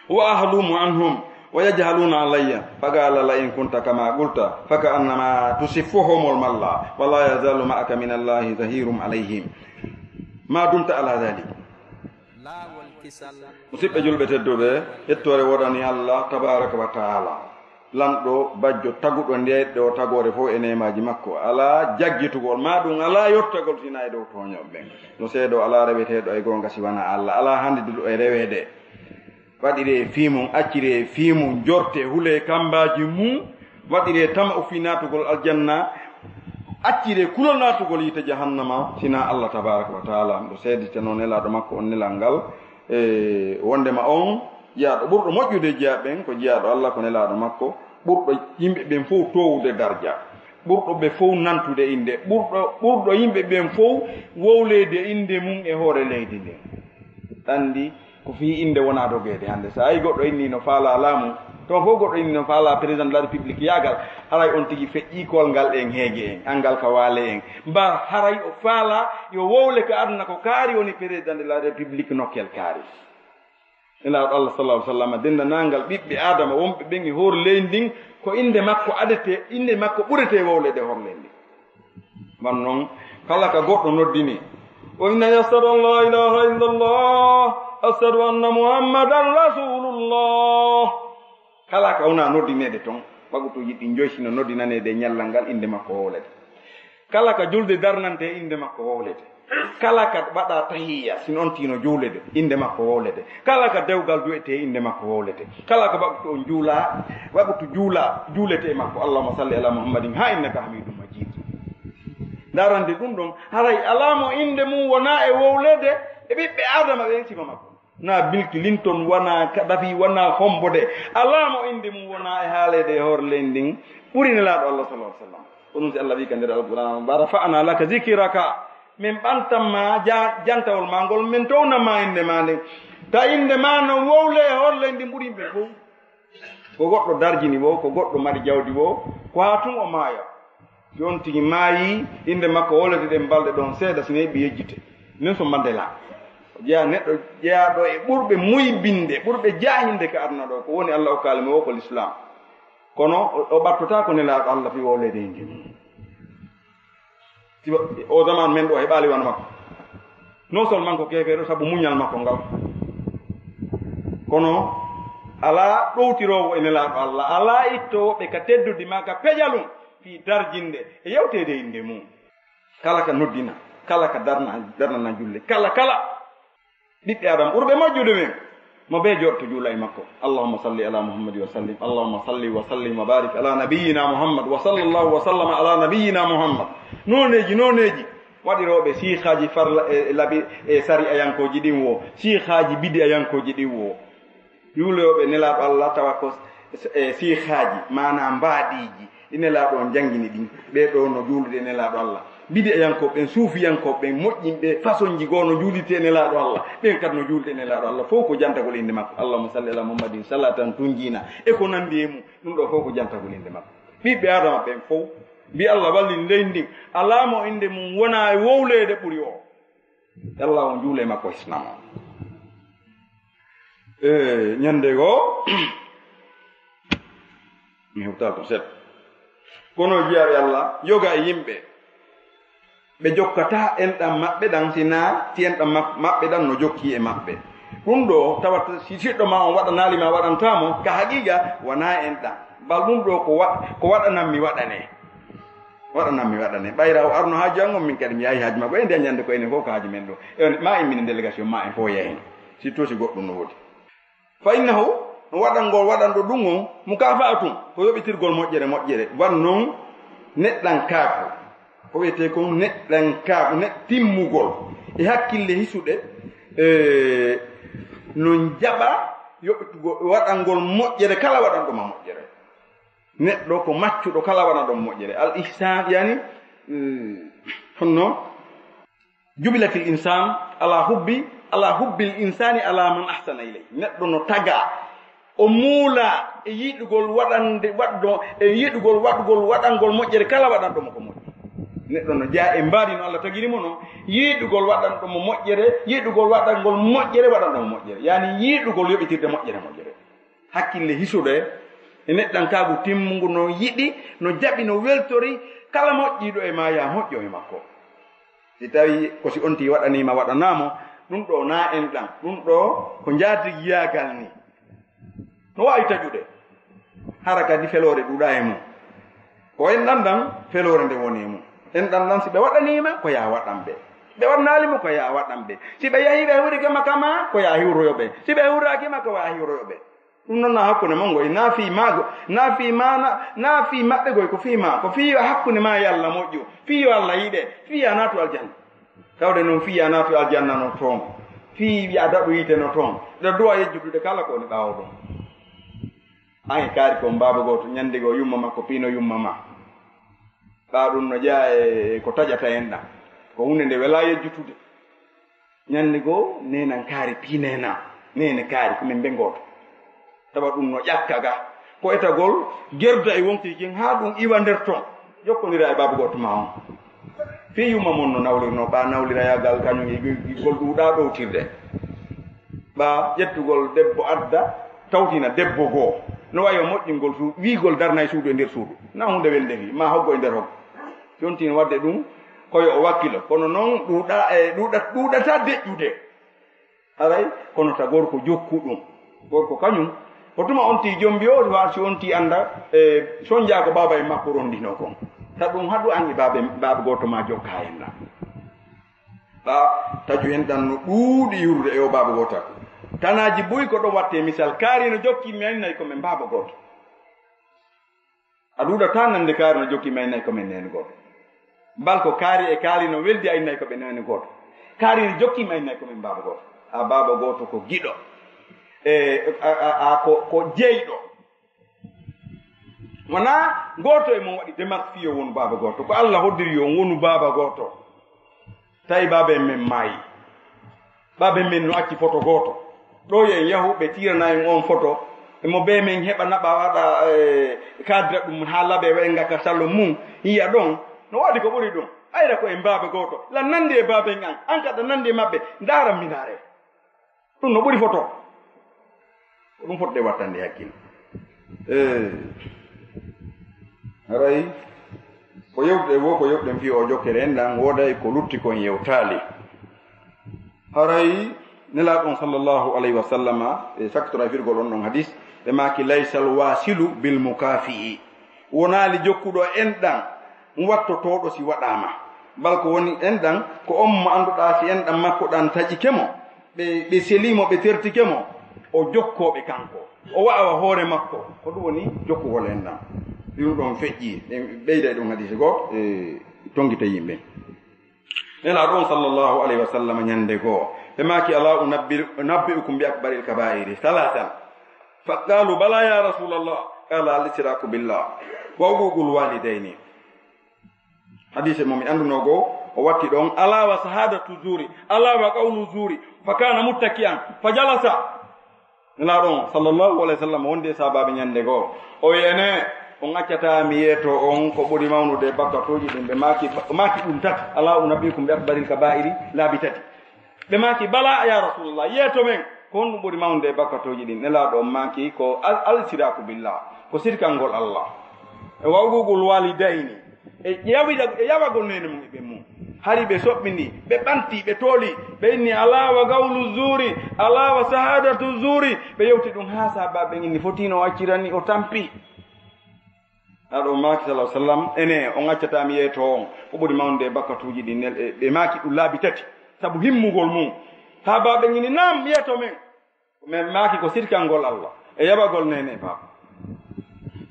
وأحلم عنهم ويجهلون علي." فقال: "لئن كنت كما قلت فكأنما تسفهم الملا، ولا يزال معك من الله ظهير عليهم ما دمت على ذلك." Laawol kisal. Musidɓe julɓe tedduɓe, yettoore woodani Allah tabaaraka wa taala, lanɗo, bajjo, taguɗo nde ɗo tagoore fof e neemaaji makko. Alaa jaggitugol, maa ɗum alaa yottagol, sinaa e dow tooñooɓe ɓen. No seedo alaa reweteeɗo e goonga si wanaa Allah, alaa hanndiduɗo e reweede. Waɗiree fii mum, acciree fii mum, jortee, hulee kammbaaji mum, waɗiree tama'u fii naatugol aljanna, acciree kulol naatugol yiite jahannama, sinaa Allah tabaaraka wa taala. Mbo seediteno nelaaɗo makko on nelal ngal, e wondema on jiyaaɗo ɓurɗo moƴƴude jiyaaɓe ɓen ko jiyaaɗo Allah, ko nelaaɗo makko, ɓurɗo yimɓe ɓen fof toowude darja, ɓurɗo ɓe fof nantude innde, ɓurɗo, ɓurɗo yimɓe ɓen fof wowleede innde mum e hoore leydi ndin. Anndi ko fii innde wonaa dogeede hannde. So a yii goɗɗo inni no faalaa laamu, toon fof goɗɗo inni no faalaa président de la république yaagal, haray on tigi feƴƴii koolngal en heege en, anngal ka waale en. Mba haray o faalaa yo wowle ka aduna ko kaari woni président de la république nokkel kaari. Nelaaɗo Allah sallallahu alaihi wasallam, denndaangal ɓiɓɓe Aadama wonɓe ɓen e hoore leydi ndin, ko innde makko adetee, innde makko ɓuretee wowleede hoore leydi ndin. Man non, kala ka goɗɗo noddini, o inna: "Ashhadu an la ilaha illallah, ashhadu anna Muhammadan rasulullah." Kala ka wona noddineede ton, ɓagutu yiɗi njoy sino noddinaneede e ñallal ngal, innde makko wowlete. Kala ka julde darnante, innde makko wowlete. Kala ka waɗa tahiyya, sino on tino juulede, innde makko wowlete. Kala ka dewgal du'etee, innde makko wowlete. Kala ka ɓagutu on juula, ɓagutu juula, juulete e makko, "Allahumma salli ala Muhammadin", haa "innaka hamidum majid". Ndarande ɗum ɗon, haray alaa mo innde mum wonaa e wowlede e ɓiɓɓe Aadama ɓen sifa makko. Na Bill Clinton, wonaa Kadhafi, wonaa hombo de. Alaa mo innde mum wonaa e haaleede e hoore leydi ndin ɓuri Nelaaɗo Allah sallallahu alaihi wasallam. Ko ɗum si Allah wi'i ka nder Alqur'aan, "Wa rafa'na laka zikraka." Min ɓantan ma ja-, jantawol ma ngol, min townan ma innde ma nden. Ta innde ma no wowle e hoore leydi ndin ɓuri yimɓe fof. Ko goɗɗo darjini wo, ko goɗɗo mari jawdi wo, ko haa tun o maaya. Si on tigi maayi, innde makko wowlete ɗen balɗe ɗon seeɗa, si neeɓi yejjite. Nelson Mandela. O jeyaa neɗɗo jeyaaɗo e ɓurɓe muybinde, ɓurɓe jaahinde ka aduna ɗo. Ko woni Allah okkaali mo o ko Lislaam. Kono o, o ɓattotaako Nelaaɗo Allah fii wowleede e nge. Siba o zaman men ɗo heɓaali wano makko. Non seulement ko keefeero sabu muñal makko ngal, kono Alaa ɗowtiroowo e Nelaaɗo Allah, alaa ittoowo ɓe ka teddudi maa ka pejalum, fii darjinde e yewteede innde mum. Kala ka noddina, kala ka darna, darnana julle, kala, kala. Ɓiɓɓe Adama ɓurɓe moƴƴude men, mo bee jooɗto juula e makko. Allahumma salli ala Muhammad wa sallim. Allahumma salli wa sallim wa barik ala nabiyyina Muhammad wa sallallahu wa sallama ala nabiyyina Muhammad. Nooneeji, nooneeji. Waɗirooɓe siihaaji farla e, e labi, e sari'ayankooji ɗin wo, siihaaji bidi'ayankooji ɗin wo. Juulooɓe Nelaaɗo Allah tawa ko s-, e siihaaji, maanaa mbaadiiji, ɗi Nelaaɗo on janngini ɗin. Ɓee ɗoo no juulude e Nelaaɗo Allah. Bidi'ayankooɓe ɓen, suufiyankooɓe ɓen, moƴƴinɓe fasonji goo no juulirtee e Nelaaɗo Allah. Ɓen kadi no juulde e Nelaaɗo Allah. Fow ko jantagol innde makko. Allahumma salli ala Muhammadin salatan tunjina. E ko nanndi e mum. Ɗum ɗoo fow ko jantagol innde makko. Ɓiɓɓe Adama ɓen fow, mbi Allah wallin leydi ndin. Alaa mo innde mum wonaa e wowleede ɓuri o. Yalla on juule makko hisnamo. E ñande goo, mi hewta ko set. Kono jeyaa Yalla, yoga e yimɓe. Ɓe jokkataa enɗan maɓɓe ɗan, si naa si enɗan ma-, maɓɓe ɗan no jokki e maɓɓe. Ɗum ɗoo, tawata si siɗɗo maa on waɗanaali ma, waɗantaa mo, ka haqiiqa, wonaa enɗan. Bal ɗum ɗoo ko wa-, ko waɗanan mi waɗanee. Waɗanan mi waɗanee. Ɓayra o arno haaju an on, min kadi mi yahi haaju makko. En nde ñande ko enen fof ko haaju men ɗoo. E on, ma en minen délégation, ma en fof yahen. Surtout si goɗɗum no woodi. Fa innahu, no waɗangol waɗanɗo ɗum on, mukaafaatun, ko yoɓitirgol moƴƴere, moƴƴere. Wan non neɗɗankaaku. Ko wiyetee kon neɗɗankaaku, neɗ-, timmugol. E hakkille hisuɗe, e, no jaɓa yoɓitugol, waɗangol moƴƴere kala waɗanɗo ma moƴƴere. Neɗɗo ko maccuɗo kala waɗanɗo mo moƴƴere. Al ihsan, yani, mm, honno? Jubilatil insan ala hubbi, ala hubbil insani ala man ahsana ilay. Neɗɗo no tagaa, o muulaa e yiɗugol waɗande, waɗdo, e yiɗugol waɗugol, waɗangol moƴƴere kala waɗanɗo mo ko moƴƴi. Neɗɗo no jeyaa e mbaadi no Allah tagiri mo non, yiɗugol waɗanɗo mo moƴƴere, yiɗugol waɗangol moƴƴere, waɗanɗo mo moƴƴere. Yani yiɗugol yoɓitirde moƴƴere, moƴƴere. Hakkille hisuɗo e neɗɗankaagu timmungu no yiɗi, no jaɓi, no weltori kala moƴƴiiɗo e maa, yaa moƴƴo e makko. Si tawii ko si on tii waɗanii ma, waɗanaa mo, ɗum ɗoo naa enɗan, ɗum ɗoo ko njaatigiyaagal ni. No waawi taƴude, hara kadi feloore ɗuuɗaa e mum. Ko enɗan ɗan, feloore nde woni e mum. Enɗan ɗan, si ɓe waɗanii ma, ko yaa waɗan ɓe. Ɓe waɗanaali mo, ko yaa waɗan ɓe. Si ɓe yahii ɓe hiwrike ma kama, ko yaa hiwroyo ɓe. Si ɓe hiwraaki ma, ko yaa hiwroyo ɓe. Ɗum noon na hakkunde mon ngoy, na fii maago, na fii ma, na, na fii maɓɓe goy, ko fii ma, ko fii yo hakkunde ma e Allah moƴƴu, fii yo Allah yiɗe, fii yo a naatu aljanna. Tawde noon fii yo a naatu aljanna no toon, fii yo a daɗu yiite no toon, ɗo duwa yejjutude kala ko woni ɓaawo ɗum. An e kaari ko on baaba gooto, ñande goo yumma makko piino yumma ma. Ɓaa ɗum no jeyaa e ko taƴata en ɗam, ko huunde nde welaa yejjutude. Ñande goo, neenan kaari, pii neena, neene kaari, ko min mbe gooto. Tawa ɗum no ƴakka ga. Ko etagol gerda e wonkii kin haa ɗum iwa nder ton. Jokkondira e baaba gooto ma on. Fii yumma mon no nawlirnoo, ɓaa nawlirayaagal kañum e gol ɗuuɗaa ɗowtirde. Ɓaa ƴettugol debbo adda, tawtina debbo goo. No wayi o moƴƴingol suudu, wiigol darna e suudu e nder suudu. Na huunde welde fii, maa hoggo e nder hoggo. Yontii no waɗde ɗum, ko yo o wakkilo. Kono noon ɗuuɗa, e ɗuuɗa, ɗuuɗata deƴƴude. Haray, kono ta gorko jokku ɗum. Gorko kañum, ko tuma on tii jombi o, wa si on tii annda, e, sonjaa ko baaba e makko rondinoo kon. Ta ɗum haɗu an e baaba, baaba gooto ma jokka en ɗam. Ɓaa, taju en ɗam no ɗuuɗi yurde e o baaba gooto. Tanaaji buy ko ɗon wattee misal. Kaari no jokki mi ay nay ko men baaba gooto. A ɗuuɗataa nande kaari no jokki mi ay nay ko men neene gooto. Bal ko kaari e kaari no weldi ay nay ko ɓe neene gooto. Kaari no jokki mi ay nay ko men baaba gooto. A baaba gooto ko giɗo. E, a, a, a ko, ko jeyɗo. Wonaa gooto e mon waɗi démarche fii yo wonu baaba gooto. Ko Allah hoddiri yo wonu baaba gooto. Tawi baaba en men maayi. Baaba en men no acci foto gooto. Ɗo yo en yahu ɓe tiirana en on foto. E mo bee men heɓa naɓa waɗa, eh, kadira ɗum haa laɓe wa en ngaka salon mum. Yiya ɗon. No waɗi ko ɓuri ɗum. Ɓayra ko en baaba gooto. La nandi e baaba en an. An kadi nandi e maɓɓe. Ndaara minaare. Ɗum no ɓuri foto. Ko ɗum fotde wattande hakkille. Eh, haray ko yewtude wo ko yewtuɗen fii o jokkere en ɗan, wooday ko lutti kon yewtaali. Haray Nelaaɗo on sallallahu alayhi wa sallama, e sakkitora e firgol on ɗon hadis, Ɓe maaki, "Laysal waasilu bil mukaafi'i." Wonaali jokkuɗo enɗan wattotooɗo si waɗaama. Bal ko woni enɗan, ko on mo annduɗaa si enɗan makko ɗan taƴike mo, ɓe, ɓe selii mo, ɓe tertike mo, o jokkoo ɓe kanko. O wa'awa hoore makko. Ko ɗum woni jokkugol enɗan. Ɗum ɗon feƴƴi, ɓe ɓeyda ɗum hadiisi goo, e, tonngita yimɓe. Nelaaɗo on sallallahu alayhi wa sallam ñande goo, ɓe maaki, "Alaa unabbi-, unabbi'ukum bi akbaril kabaa'iri, salaasan?" Fa qaalu, "Balaa ya Rasulallah." Qaala, "Al ishraaku billah wa uquuqul waalidayni." Hadiise mo mi anndunoo goo, o watti ɗon, "Alaa wa shahaadatu zuuri, alaa wa qawlu zuuri." Fa kaana muttaki'an, fa jalasa. Nelaaɗo on, sallallahu alayhi wa sallam, wondi e sahaabaaɓe ñande goo. O wi'i, "Enee, on accataa mi yeeto on ko ɓuri mawnude e bakkatuuji ɗin?" Ɓe maaki, o maaki ɗum tati, "Alaa unabbi'ukum bi akbaril kabaa'iri?" Laabi tati. Ɓe maaki, "Balaa, ya Rasulallah, yeeto men, ko honɗum ɓuri mawnude e bakkatuuji ɗin?" Nelaaɗo on maaki, "Ko al, al ishraaku billah, ko sirkangol Allah. E wa uquuqul waalidayni, e yawida-, e yawagol neene mum e ɓen mum. Hari ɓe soɓɓini, ɓe ɓanti, ɓe tooli, ɓe inni, alaa wa qawlu zuuri, alaa wa shahaadatu zuuri." Ɓe yewti ɗum haa sahaabaaɓe ɓen inni, "Fotiino o accirani, o tampi." Nelaaɗo on maaki, sallallahu alayhi wa sallam, "Enee, on accataa mi yeeto on ko ɓuri mawnude e bakkatuuji ɗin?" Nel-, e, ɓe maaki ɗum laabi tati, sabu himmugol mum. Sahaabaaɓe ɓen inni, "Naam, yeeto men." Men maaki ko sirkangol Allah e yawagol neene e baaba.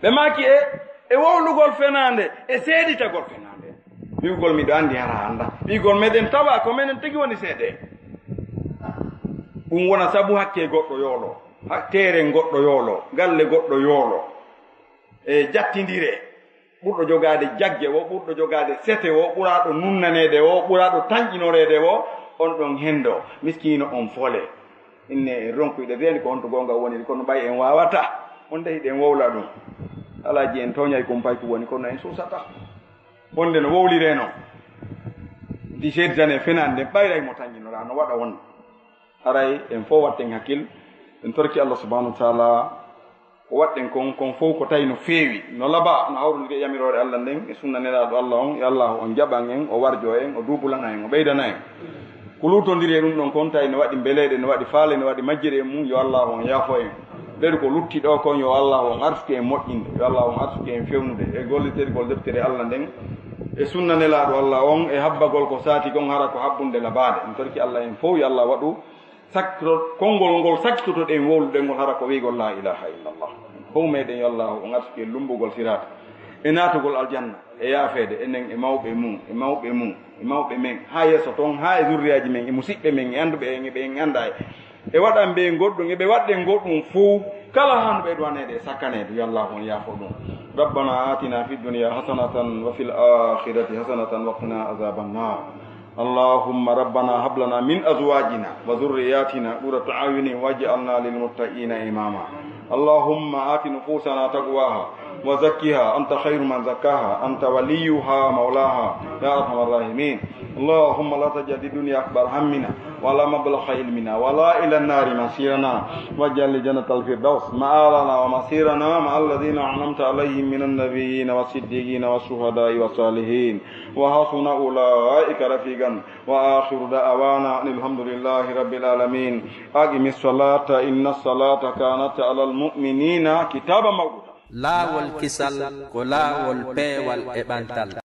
Ɓe maaki e, e wowlugol fenaande, e seeditagol fenaande. Wi'ugol, "Miɗo anndi, hara a anndaa." Wi'ugol, "Meɗen tawa ko menen tigi woni seedeeɓe." Ɗum wona sabu hakke goɗɗo yoolo, hak-, teeren goɗɗo yoolo, galle goɗɗo yoolo. E jattindire. Ɓurɗo jogaade jagge wo, ɓurɗo jogaade sete wo, ɓuraaɗo nunnaneede wo, ɓuraaɗo tanƴinoreede wo, on ɗon henndo, miskiino on fole. Inne en ronkuyɗe reeni ko honto goonga woniri, kono ɓay en waawataa. On nde hiɗen wowla ɗum. Alaaji en tooñay kumpay ko woni, kono en suusataa. Wonde no wowliree non. Di seeditane fenaande nden ɓayray mo tanƴinoraa, no waɗa won. Haray en fof watten hakkil, en torki Allah subhanahu wa taala. Ko waɗɗen kon, kon fof ko tawi no feewi, no laba, no hawrondiri e yamiroore Allah nden, e sunna Nelaaɗo Allah on, e Allaahu on jaɓan en, o warjoo en, o duubulana en, o ɓeydana en. Ko luutondiri e ɗum ɗon kon, tawi no waɗi mbeleeɗe, no waɗi faale, no waɗi majjere e mum, yo Allaahu on yaafo en. Ɓeydu ko lutti ɗoo kon, yo Allaahu on arsuki en moƴƴinde, yo Allaahu on arsuki en fewnude e gollitergol deftere Allah nden, e sunna Nelaaɗo Allah on, e habbagol ko saati kon, hara ko habbunde labaade. En torki Allah en fof, yo Allah waɗu Sakto-, konngol ngol sakkitotoɗen wowluɗen ngol, hara ko wi'gol laa ilaaha illallah. Fow meɗen, yo Allaahu on arsuki en lummbugol siraata, e naatugol aljanna, e yaafeede enen e mawɓe mum, e mawɓe mum, e mawɓe men, haa yeeso toon, haa e zurriyaaji men, e musiɓɓe men, e annduɓe en, e ɓe en anndaa, e waɗanɓe en goɗɗum, e ɓe waɗɗen goɗɗum fow, kala haa no ɓeydo waneede e sakkaneede, yo Allaahu on yaafo ɗum. ربنا آتنا في الدنيا حسنة وفي الآخرة حسنة وقنا عذاب النار. اللهم ربنا هب لنا من أزواجنا وذرياتنا قرة أعين واجعلنا للمتقين إماما. اللهم آت نفوسنا تقواها وزكها أنت خير من زكاها أنت وليها مولاها يا أرحم الراحمين. اللهم لا تجعل الدنيا أكبر همنا ولا مبلغ علمنا ولا إلى النار مصيرنا واجعل الجنة الفردوس مآلنا ومصيرنا مع الذين أنعمت عليهم من النبيين والصديقين والشهداء والصالحين وحسن أولئك رفيقا. وآخر دعوانا أن الحمد لله رب العالمين. أقم الصلاة إن الصلاة كانت على المؤمنين كتابا موقوتا. Laawol kisal ko laawol peewal e ɓantal.